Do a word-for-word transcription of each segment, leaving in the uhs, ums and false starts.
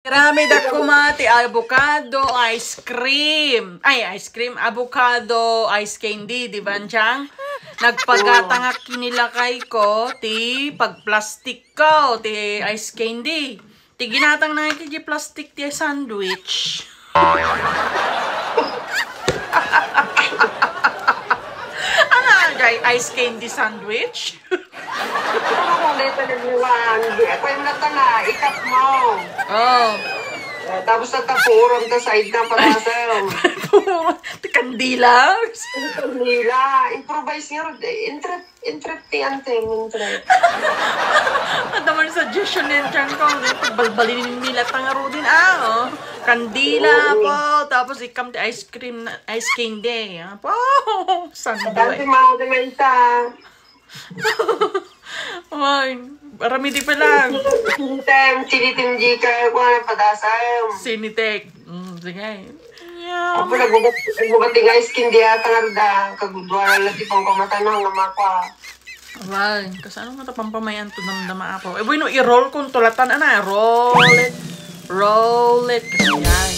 Aramid a kuma ti avocado ice cream. Ay, ice cream. Avocado ice candy, di ba, Antiang? Nagpagatang a kinilakay ko ti pagplastik ko ti ice candy. Ti ginatang na iti plastik ti sandwich. Ano, jay ice candy sandwich? Ano kung dito nagmulan? Di ako yung natala, ikap mo. Oh. Eh, tapos natapuran ta side na patasang. Puro, ti kandila. Nila, improvise nga ron. Eh, intrep, intrep ti anting, intrep. At naman suggestion ni Antiang ko, pagbalbalin nila tanga rodin, ah, oh. Kandila po, tapos ikam ti ice cream, na- ice candy, ah, po. Sando, Dati eh. Mga demensa. Wan, aramidi pa lang. Time, sinitin di ka, kuha, padasam. Sinitek. Mm, sige. Apo, nagbubat, nagbubat di nga iskin di ata nga rada. Kagudwara lang ti pangpamatan nga makwa. Wan, kasano nga ta pampamayan to damdama, apo? Eh, bueno, i-roll kong tulatan, ana, roll it. Roll it. Kasi yan.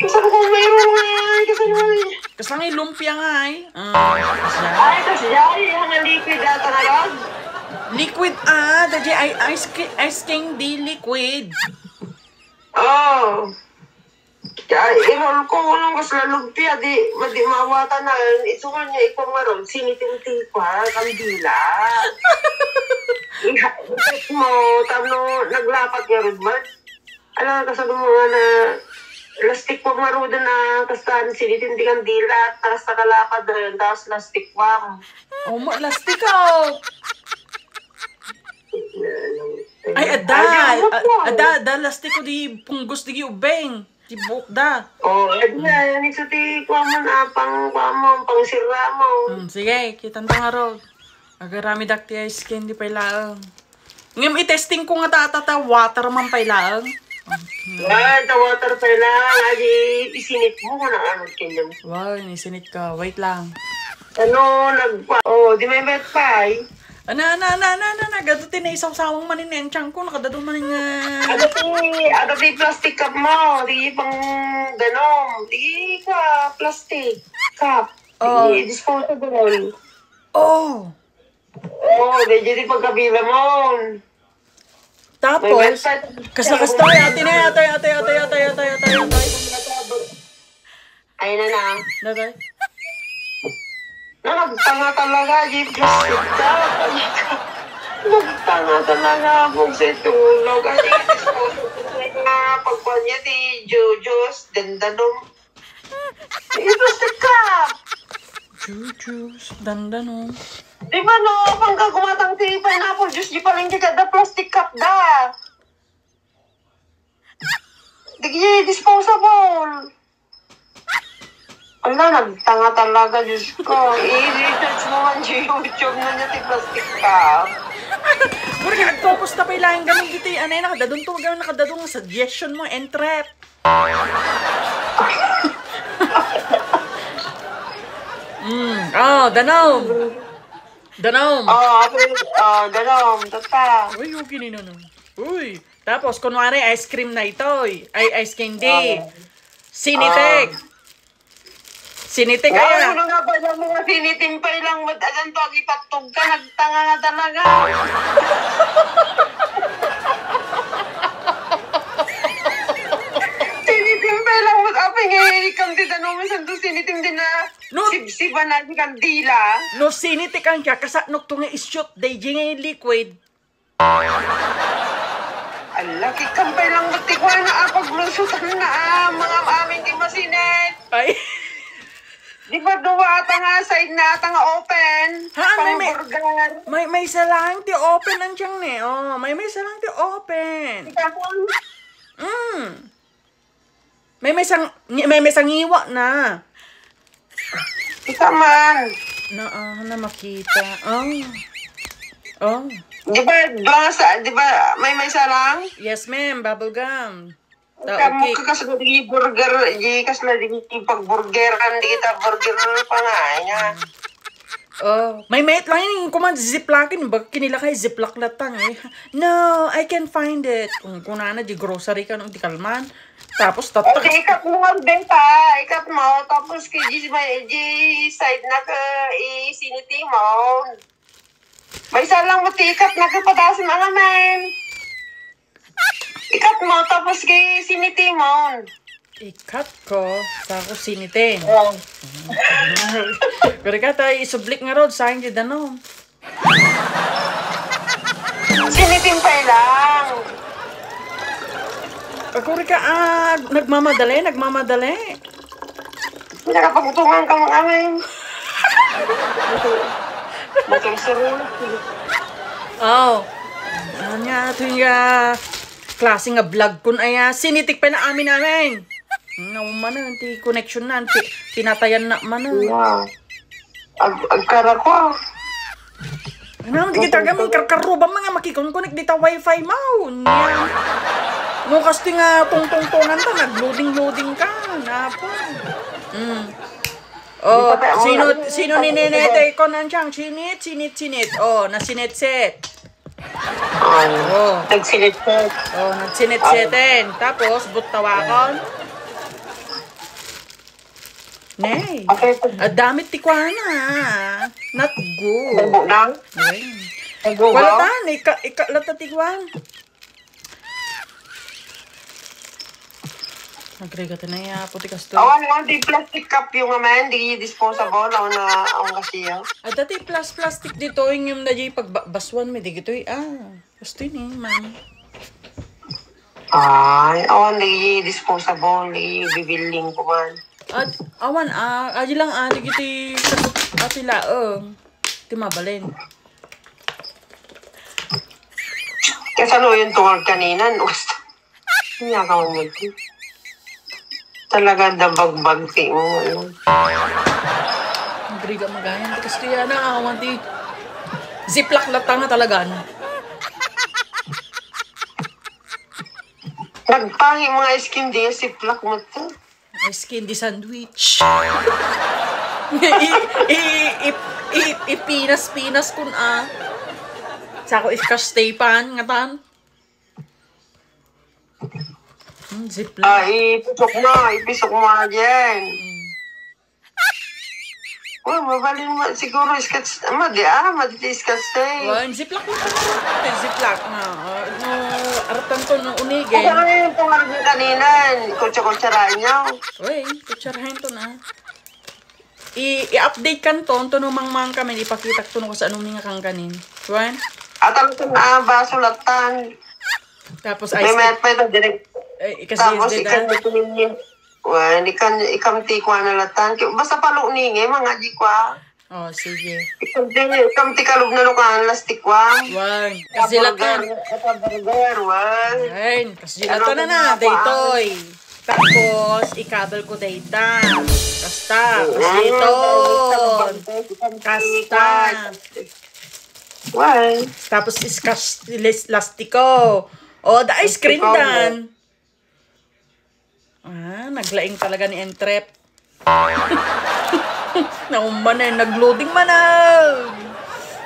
Kasano ko mayroon nga, kasano nga. Kasano nga lumpia nga ay? Ah, kasya. Ay, kasya, ay, ang liquid ata nga lang. Liquid, ah, dadi ay ice, ki- ice candy liquid. Oh. Kaya, iron ko, unong kasla lumpia, di, di mawata na, ito nga niya, ikaw nga ron, sinitinti pa, kandila. Iha, mo, tano, naglapat nga ron, man. Ala, kasano mo nga na, lastik pa nga ron na, kasta, sinitinti kandila, takas nakalapad rin, tapos lastik pa. Oh, mo, lastik, oh. Ay, ada, Ay, di, a- umot mo. Ada, ada, lastik ko di punggos di ubeng. Di buok da. Oh, adi na, yan iso ti kuha mo na, pang, kuha mo, pang sira mo. Hmm, sige, kitanta nga ro. Agarami dak ti ice candy pay laeng. Ngem i-testing ko nga ta, ta, ta water man pay laeng. Yan, ta water pay laeng. Adi, isinit mo kung ano kanyang. Wow, isinit ka. Wait lang. Ano, nagpa-, oh, di may met pay. Ana, ana, ana, ana, ana, nagadu ti naisawsawang manen nga enchang ko, nakadadu manen nga. Ada ti, ada ti plastic cup mo, di pang danom, di ka plastic cup. Oh. Di disposable. Oh. Oh, di, di pagkabila mo. Tapos, may website. Kasla-kasla, ate na, ate, ate. Ay, na na. Nagay? Na, nagtanga talaga, di plastic ka. Nagtanga talaga ako sa tulog. Ay, disposable na pagkuhan niya, di Jojo's, dandanom. Di plastic ka. Jojo's, dandanom. Di ba, no, pangka gumatang ti pineapple juice, di palengke kada plastic cup da. Di disposable. Ala, nagtanga talaga, Diyos ko. I-research mo man sa YouTube na niya ti plastic cup. Mura nga nagpupos ta pay laeng gamin ditoy, anay, nakadadun to, gamin nakadadun nga suggestion mo, entrep. Mm. Oh, danom. Danom. Oh, ate, oh, danom. Tata. Uy, okay ni Nono. Uy, tapos, kunwari, ice cream na itoy. Ay, ice candy. Oh. Sinitik. Oh. Sinitik, ay, kaya. Ano nga ba yung mga siniting pa ilang mat-, asan to, ang ipatog ka, nagtanga nga talaga. Siniting pa ilang mat-, apay nga, ikam ti tanong, saan to siniting din na, no, sibsiban na, di kandila. No, sinitikan ka, kasaknok to nga isyot, day, di nga yung liquid. Ala, kikampay lang ba't ti kuana, ah, paglusutan na, ah, mga amin di masinit. Ay. Di ba duwa ata nga side na ata nga open? Ha, may, may, pang burger. May, may isa lang ti open ang tiyang ni. Oh, may, may isa lang ti open. Ikaw, Mm. May may sang-, may may sangiwa na. Kita man. Na, ah, na makita. Oh. Oh. Di ba, doon sa, di ba, may may sarang? Yes, ma'am. Bubble gum. Ta-, kamu okay. Kakas di burger, di kas na di pagburgeran, di kita burger na pa nga, eh, nga. Mm. Oh, may mayat lang yun, kuman, ziplock yun. Baga kinilakay, ziplock latang eh. No, I can find it. Kung kunana, di grocery ka nung di kalman. Tapos, tatak. Okay, ikat mo, Beta. Ikat mo. Tapos, kay G, may G side na ka, isiniti mo. May isa lang mo ti ikat na kapatasan, alamen. Ikat mo, tapos kay sinitimon. Ikat ko, sa ko sinitin. Oh. Pero ka tayo, isublik nga road, sa akin, di danon. Sinitin pa lang. Pagkuri ka, ah, nagmamadali, nagmamadali. Nakapagtungan ka mga amin. Motor sa rula. Oh. Ano nga, ito nga klase nga vlog kun aya. Sinitik pa na amin amin. Nga man, ti connection na, ti pinatayan na man. Wow. Ag agkara ko. Ano, di kita gamin, karkaruba mga makikon-connect dita wifi mo. Nya. No, kasi nga tungtungtungan ta, nag-loading-loading ka. Napa? Mm. Oh, sino, sino ni Nene Tecon ang siyang sinit, sinit, sinit. Oh, nasinit-sit. Oh. Nagsinit-sit. Oh, nagsinit-sitin. Tapos, buttawakon. Nay. Okay po. Adamit ti kuana, ah. Not good. Bubo lang? Ay. Bubo? Wala ta, ika, ika, lata ti kuan. Nagregata na ya, puti kasto. Awan nga, di plastic cup yung amen, di disposable, awan na, awan kasi yan. Ay, dati plus plastic dito, yung yung na di pagbaswan, may di gito, eh. Ah, gusto yun, eh, ma'am. Ay, awan, di disposable, di bibiling ko man. At, awan, ah, adi lang, ah, di giti, ati laeng. Ti mabalin. Kasano yung tungal kanina? Gusto. Niya ka mo. Talaga dabagbag ti mo, ano? Ang briga magayan. Ti kasto yana, awan ti ziplock latang nga talagan. Nagpangi mga skin di ziplock mo to. Ice candy sandwich. I, i, i, i, ipinas-pinas kun a. Sako if ka stay pan, ngatan. Hmm, ziplock. Ah, ipisok mo, ipisok mo, Jen. Hmm. Oh, mabalin mo, siguro, scotch, madi, ah, madi, scotch tape. Wan, ziplock na. Ziplock na. Ah, no, aratan to, no, unigin. Ano yung pangarap ng kanina? Kutsa-kutsarahan niyo? Uy, kutsarahan to na. I, i-update kan to, to no mangmang kami, ipakita to no kung saan umi nga kangkanin. Wan? At ang tun-, ah, basulatan. Tapos, may ice mayat pa ito, direct. Ay, kasi tapos, is ikaw na tumingin. Wan, ikan, ikam ti kwa na latan. Ki-, basta palo ni nge, mga di kwa. Oh, sige. Ikam ti, ikam ti kalub na lukaan, lastik kwa. Wan, kasi latan. Burger, wan. Wan, kasi latan na na, daytoy. Tapos, ikabel ko dayta. Basta, kasi ito. Kasta. Wan. Tapos, iskas, lis-, lastiko. Oh, the ice cream dan. Ah, naglaing talaga ni Entrep. Naumba na yun, nag-loading man ah.